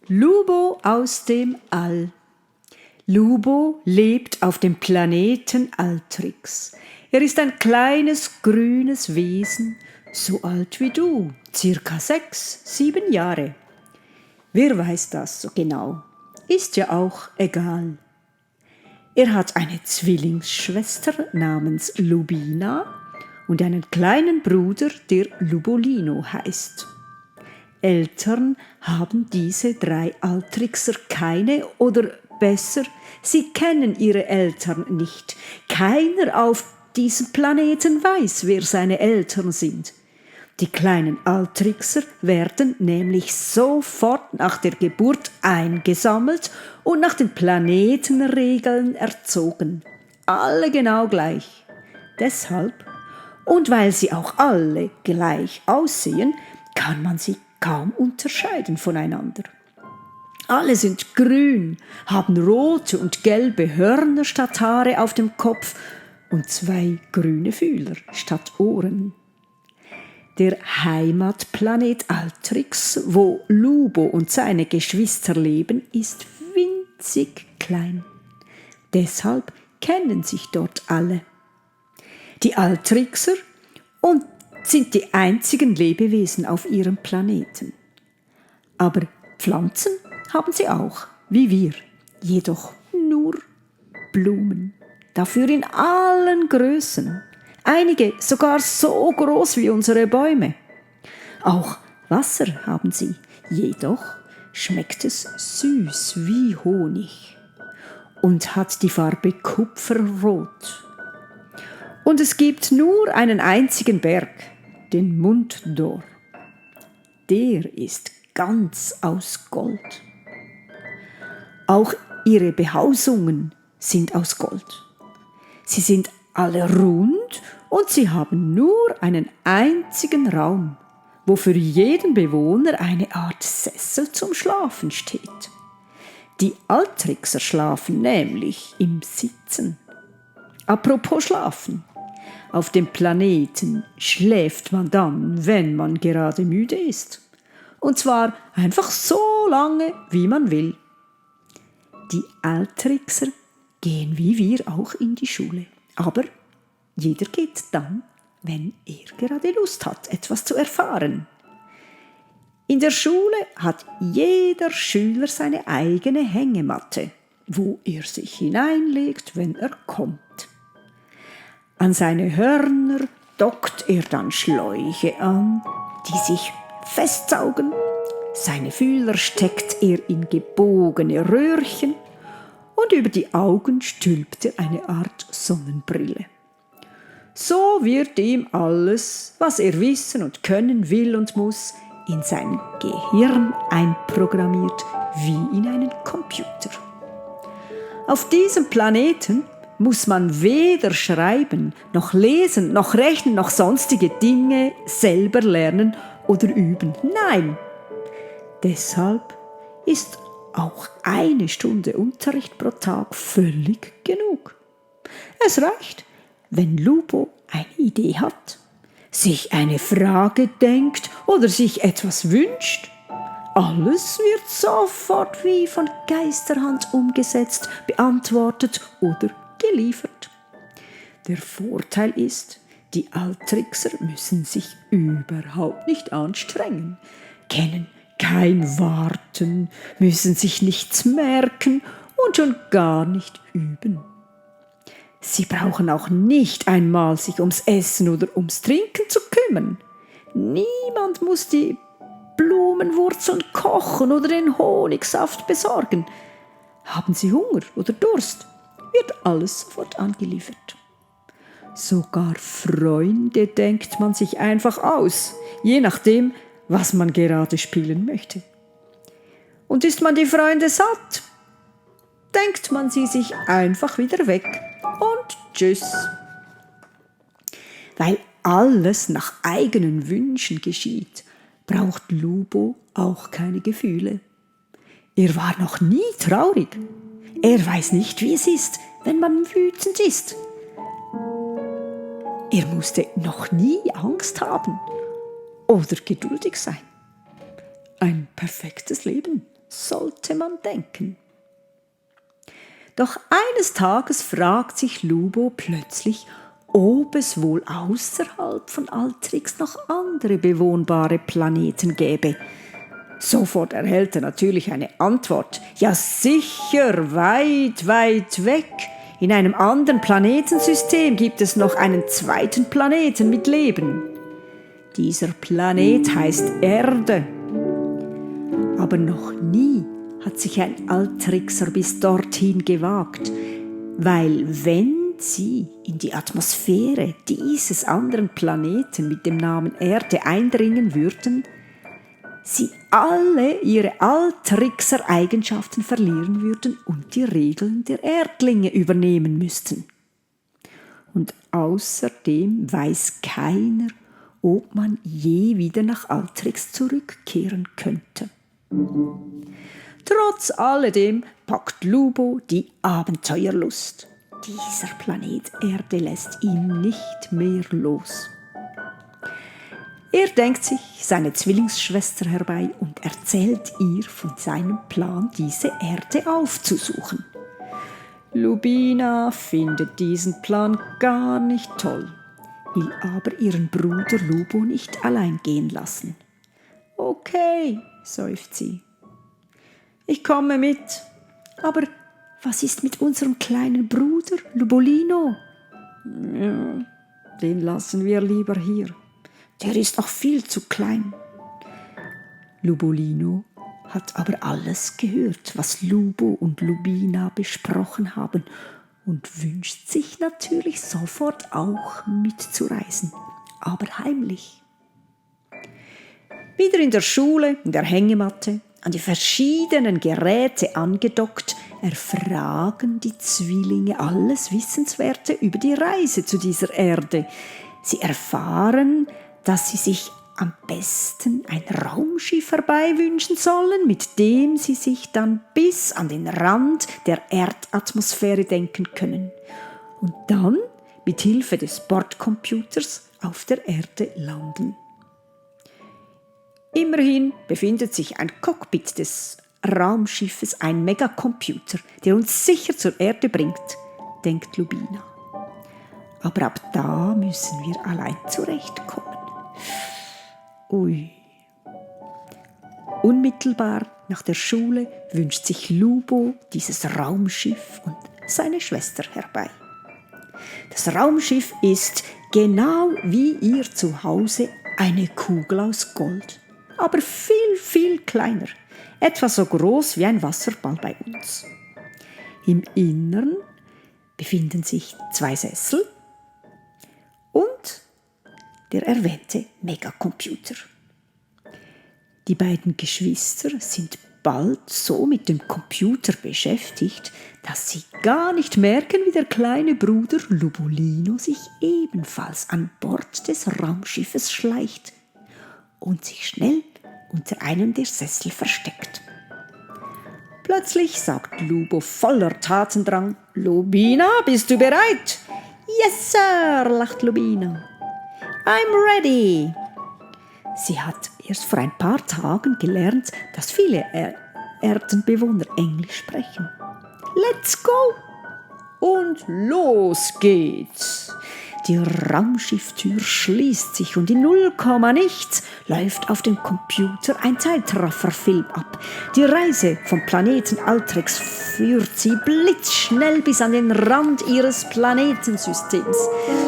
Lubo aus dem All. Lubo lebt auf dem Planeten Altrix. Er ist ein kleines, grünes Wesen, so alt wie du, circa 6, 7 Jahre. Wer weiß das so genau? Ist ja auch egal. Er hat eine Zwillingsschwester namens Lubina und einen kleinen Bruder, der Lubolino heißt. Eltern haben diese 3 Altrixer keine oder besser, sie kennen ihre Eltern nicht. Keiner auf diesem Planeten weiß, wer seine Eltern sind. Die kleinen Altrixer werden nämlich sofort nach der Geburt eingesammelt und nach den Planetenregeln erzogen. Alle genau gleich. Deshalb, und weil sie auch alle gleich aussehen, kann man sie kaum unterscheiden voneinander. Alle sind grün, haben rote und gelbe Hörner statt Haare auf dem Kopf und 2 grüne Fühler statt Ohren. Der Heimatplanet Altrix, wo Lubo und seine Geschwister leben, ist winzig klein. Deshalb kennen sich dort alle. Die Altrixer und sind die einzigen Lebewesen auf ihrem Planeten. Aber Pflanzen haben sie auch, wie wir, jedoch nur Blumen, dafür in allen Größen, einige sogar so groß wie unsere Bäume. Auch Wasser haben sie, jedoch schmeckt es süß wie Honig und hat die Farbe Kupferrot. Und es gibt nur einen einzigen Berg, den Mund d'Or. Der ist ganz aus Gold. Auch ihre Behausungen sind aus Gold. Sie sind alle rund und sie haben nur einen einzigen Raum, wo für jeden Bewohner eine Art Sessel zum Schlafen steht. Die Altrixer schlafen nämlich im Sitzen. Apropos Schlafen. Auf dem Planeten schläft man dann, wenn man gerade müde ist. Und zwar einfach so lange, wie man will. Die Altrixer gehen wie wir auch in die Schule. Aber jeder geht dann, wenn er gerade Lust hat, etwas zu erfahren. In der Schule hat jeder Schüler seine eigene Hängematte, wo er sich hineinlegt, wenn er kommt. An seine Hörner dockt er dann Schläuche an, die sich festsaugen. Seine Fühler steckt er in gebogene Röhrchen und über die Augen stülpt er eine Art Sonnenbrille. So wird ihm alles, was er wissen und können will und muss, in sein Gehirn einprogrammiert wie in einen Computer. Auf diesem Planeten muss man weder schreiben, noch lesen, noch rechnen, noch sonstige Dinge selber lernen oder üben. Nein! Deshalb ist auch 1 Stunde Unterricht pro Tag völlig genug. Es reicht, wenn Lubo eine Idee hat, sich eine Frage denkt oder sich etwas wünscht. Alles wird sofort wie von Geisterhand umgesetzt, beantwortet oder geliefert. Der Vorteil ist, die Altrixer müssen sich überhaupt nicht anstrengen, kennen kein Warten, müssen sich nichts merken und schon gar nicht üben. Sie brauchen auch nicht einmal sich ums Essen oder ums Trinken zu kümmern. Niemand muss die Blumenwurzeln kochen oder den Honigsaft besorgen. Haben Sie Hunger oder Durst, wird alles sofort angeliefert. Sogar Freunde denkt man sich einfach aus, je nachdem, was man gerade spielen möchte. Und ist man die Freunde satt, denkt man sie sich einfach wieder weg und tschüss. Weil alles nach eigenen Wünschen geschieht, braucht Lubo auch keine Gefühle. Er war noch nie traurig. Er weiß nicht, wie es ist, wenn man wütend ist. Er musste noch nie Angst haben oder geduldig sein. Ein perfektes Leben. sollte man denken. Doch eines Tages fragt sich Lubo plötzlich, ob es wohl außerhalb von Altrix noch andere bewohnbare Planeten gäbe. Sofort erhält er natürlich eine Antwort. Ja sicher, weit, weit weg. In einem anderen Planetensystem gibt es noch einen zweiten Planeten mit Leben. Dieser Planet heißt Erde. Aber noch nie hat sich ein Altrixer bis dorthin gewagt, weil wenn sie in die Atmosphäre dieses anderen Planeten mit dem Namen Erde eindringen würden, sie alle ihre Altrixer-Eigenschaften verlieren würden und die Regeln der Erdlinge übernehmen müssten. Und außerdem weiß keiner, ob man je wieder nach Altrix zurückkehren könnte. Trotz alledem packt Lubo die Abenteuerlust. Dieser Planet Erde lässt ihn nicht mehr los. Er denkt sich seine Zwillingsschwester herbei und erzählt ihr von seinem Plan, diese Erde aufzusuchen. Lubina findet diesen Plan gar nicht toll, will aber ihren Bruder Lubo nicht allein gehen lassen. Okay, seufzt sie. Ich komme mit, aber was ist mit unserem kleinen Bruder Lubolino? Ja, den lassen wir lieber hier. Der ist noch viel zu klein. Lubolino hat aber alles gehört, was Lubo und Lubina besprochen haben und wünscht sich natürlich sofort auch mitzureisen, aber heimlich. Wieder in der Schule, in der Hängematte, an die verschiedenen Geräte angedockt, erfragen die Zwillinge alles Wissenswerte über die Reise zu dieser Erde. Sie erfahren, dass sie sich am besten ein Raumschiff herbeiwünschen sollen, mit dem sie sich dann bis an den Rand der Erdatmosphäre denken können und dann mit Hilfe des Bordcomputers auf der Erde landen. Immerhin befindet sich ein Cockpit des Raumschiffes, ein Megacomputer, der uns sicher zur Erde bringt, denkt Lubina. Aber ab da müssen wir allein zurechtkommen. Ui. Unmittelbar nach der Schule wünscht sich Lubo dieses Raumschiff und seine Schwester herbei. Das Raumschiff ist genau wie ihr Zuhause eine Kugel aus Gold, aber viel, viel kleiner, etwa so groß wie ein Wasserball bei uns. Im Innern befinden sich 2 Sessel und der erwähnte Megacomputer. Die beiden Geschwister sind bald so mit dem Computer beschäftigt, dass sie gar nicht merken, wie der kleine Bruder Lubolino sich ebenfalls an Bord des Raumschiffes schleicht und sich schnell unter einem der Sessel versteckt. Plötzlich sagt Lubo voller Tatendrang: »Lubina, bist du bereit?« »Yes, Sir«, lacht Lubina. »I'm ready.« Sie hat erst vor ein paar Tagen gelernt, dass viele Erdenbewohner Englisch sprechen. »Let's go!« Und los geht's. Die Raumschifftür schließt sich und in 0, nichts läuft auf dem Computer ein Zeitrafferfilm ab. Die Reise vom Planeten Altrix führt sie blitzschnell bis an den Rand ihres Planetensystems.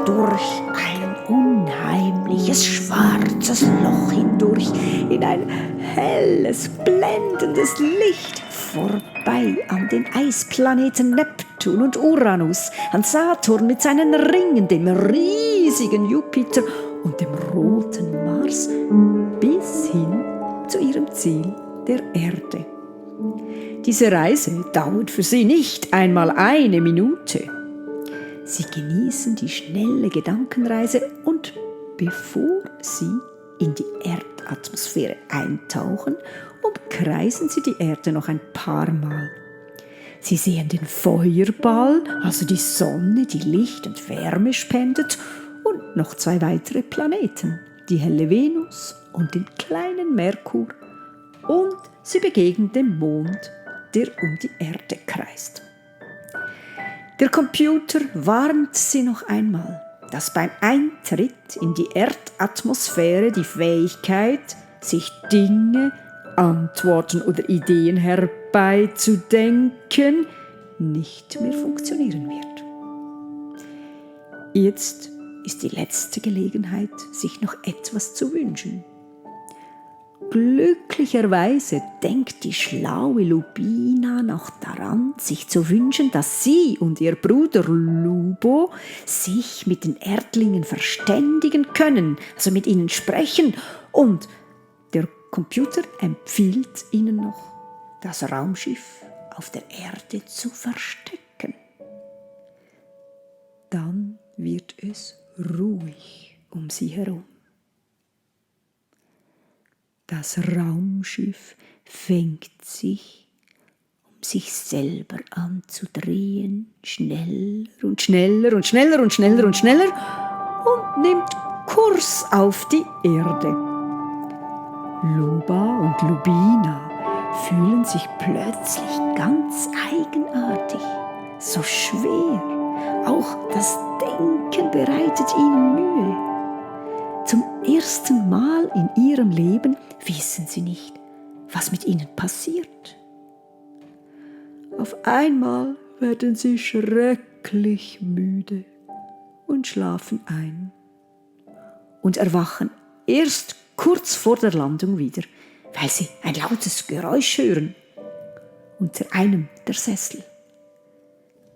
Durch ein unheimliches schwarzes Loch hindurch, in ein helles, blendendes Licht, vorbei an den Eisplaneten Neptun und Uranus, an Saturn mit seinen Ringen, dem riesigen Jupiter und dem roten Mars, bis hin zu ihrem Ziel, der Erde. Diese Reise dauert für sie nicht einmal 1 Minute. Sie genießen die schnelle Gedankenreise und bevor sie in die Erdatmosphäre eintauchen, umkreisen sie die Erde noch ein paar Mal. Sie sehen den Feuerball, also die Sonne, die Licht und Wärme spendet, und noch 2 weitere Planeten, die helle Venus und den kleinen Merkur und sie begegnen dem Mond, der um die Erde kreist. Der Computer warnt sie noch einmal, dass beim Eintritt in die Erdatmosphäre die Fähigkeit, sich Dinge, Antworten oder Ideen herbeizudenken, nicht mehr funktionieren wird. Jetzt ist die letzte Gelegenheit, sich noch etwas zu wünschen. Glücklicherweise denkt die schlaue Lubina noch daran, sich zu wünschen, dass sie und ihr Bruder Lubo sich mit den Erdlingen verständigen können, also mit ihnen sprechen, und der Computer empfiehlt ihnen noch, das Raumschiff auf der Erde zu verstecken. Dann wird es ruhig um sie herum. Das Raumschiff fängt sich, um sich selber anzudrehen, schneller und schneller und schneller und schneller und schneller und nimmt Kurs auf die Erde. Luba und Lubina fühlen sich plötzlich ganz eigenartig, so schwer. Auch das Denken bereitet ihnen Mühe. Zum ersten Mal in ihrem Leben wissen sie nicht, was mit ihnen passiert. Auf einmal werden sie schrecklich müde und schlafen ein und erwachen erst kurz vor der Landung wieder, weil sie ein lautes Geräusch hören unter einem der Sessel.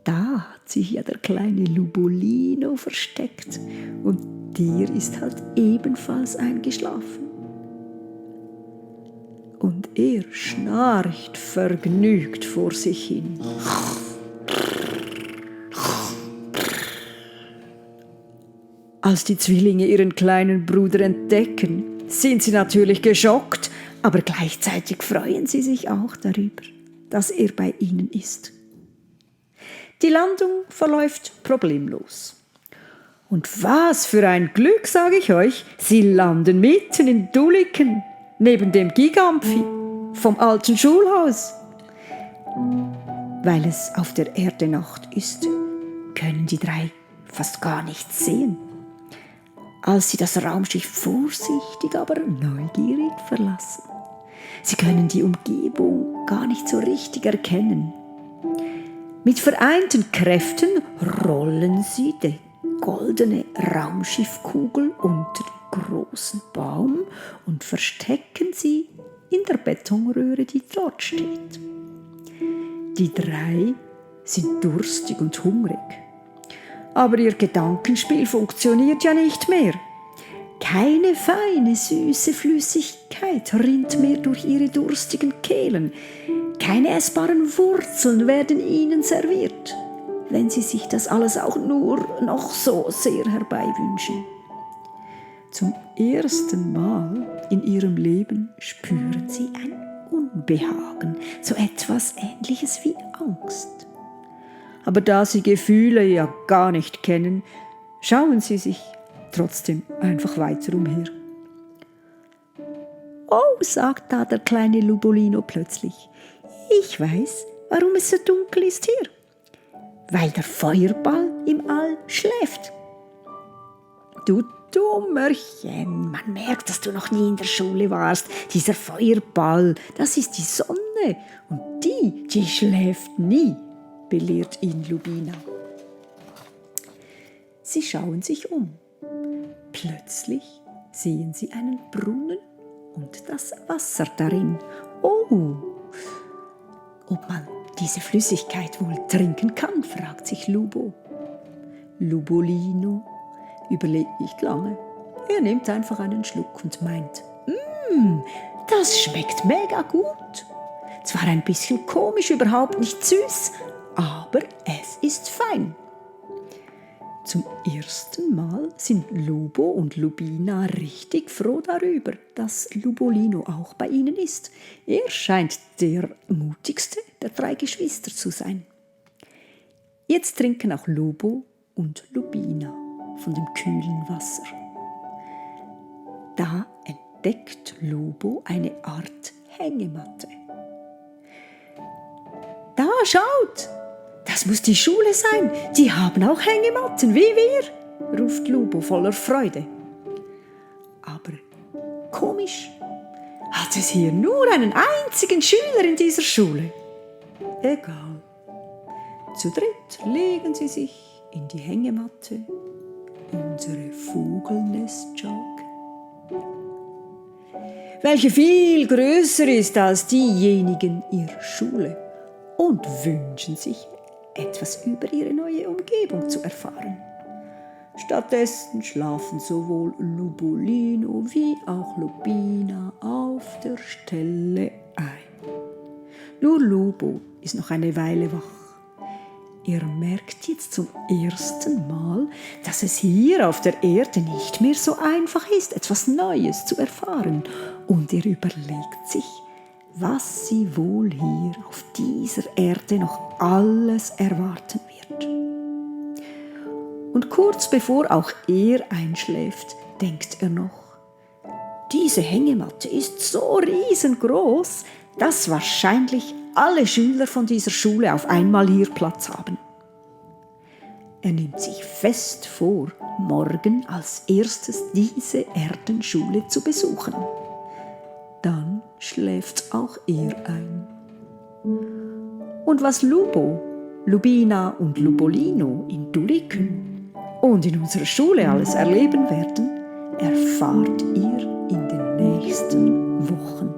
Da hat sich ja der kleine Lubolino versteckt und der ist halt ebenfalls eingeschlafen. Und er schnarcht vergnügt vor sich hin. Als die Zwillinge ihren kleinen Bruder entdecken, sind sie natürlich geschockt, aber gleichzeitig freuen sie sich auch darüber, dass er bei ihnen ist. Die Landung verläuft problemlos. Und was für ein Glück, sage ich euch, sie landen mitten in Duliken, neben dem Gigampfi vom alten Schulhaus. Weil es auf der Erde Nacht ist, können die drei fast gar nichts sehen. Als sie das Raumschiff vorsichtig, aber neugierig verlassen. Sie können die Umgebung gar nicht so richtig erkennen. Mit vereinten Kräften rollen sie die goldene Raumschiffkugel unter den großen Baum und verstecken sie in der Betonröhre, die dort steht. Die drei sind durstig und hungrig. Aber ihr Gedankenspiel funktioniert ja nicht mehr. Keine feine, süße Flüssigkeit rinnt mehr durch ihre durstigen Kehlen. Keine essbaren Wurzeln werden ihnen serviert, wenn sie sich das alles auch nur noch so sehr herbeiwünschen. Zum ersten Mal in ihrem Leben spüren sie ein Unbehagen, so etwas Ähnliches wie Angst. Aber da sie Gefühle ja gar nicht kennen, schauen sie sich trotzdem einfach weiter umher. Oh, sagt da der kleine Lubolino plötzlich, ich weiß, warum es so dunkel ist hier. Weil der Feuerball im All schläft. Du Dummerchen, man merkt, dass du noch nie in der Schule warst. Dieser Feuerball, das ist die Sonne und die schläft nie, belehrt ihn Lubina. Sie schauen sich um. Plötzlich sehen sie einen Brunnen und das Wasser darin. Oh, ob man diese Flüssigkeit wohl trinken kann, fragt sich Lubo. Lubolino überlegt nicht lange. Er nimmt einfach einen Schluck und meint, das schmeckt mega gut. Zwar ein bisschen komisch, überhaupt nicht süß, aber es ist fein. Zum ersten Mal sind Lubo und Lubina richtig froh darüber, dass Lubolino auch bei ihnen ist. Er scheint der mutigste der drei Geschwister zu sein. Jetzt trinken auch Lubo und Lubina von dem kühlen Wasser. Da entdeckt Lubo eine Art Hängematte. Da, schaut! Das muss die Schule sein. Die haben auch Hängematten, wie wir, ruft Lubo voller Freude. Aber komisch, hat es hier nur einen einzigen Schüler in dieser Schule? Egal. Zu dritt legen sie sich in die Hängematte, unsere Vogelnestschaukel, welche viel größer ist als diejenigen ihrer Schule, und wünschen sich, etwas über ihre neue Umgebung zu erfahren. Stattdessen schlafen sowohl Lubolino wie auch Lubina auf der Stelle ein. Nur Lubo ist noch eine Weile wach. Er merkt jetzt zum ersten Mal, dass es hier auf der Erde nicht mehr so einfach ist, etwas Neues zu erfahren. Und er überlegt sich, was sie wohl hier auf dieser Erde noch alles erwarten wird. Und kurz bevor auch er einschläft, denkt er noch: Diese Hängematte ist so riesengroß, dass wahrscheinlich alle Schüler von dieser Schule auf einmal hier Platz haben. Er nimmt sich fest vor, morgen als erstes diese Erdenschule zu besuchen. Dann schläft auch er ein. Und was Lubo, Lubina und Lubolino in Duliken und in unserer Schule alles erleben werden, erfahrt ihr in den nächsten Wochen.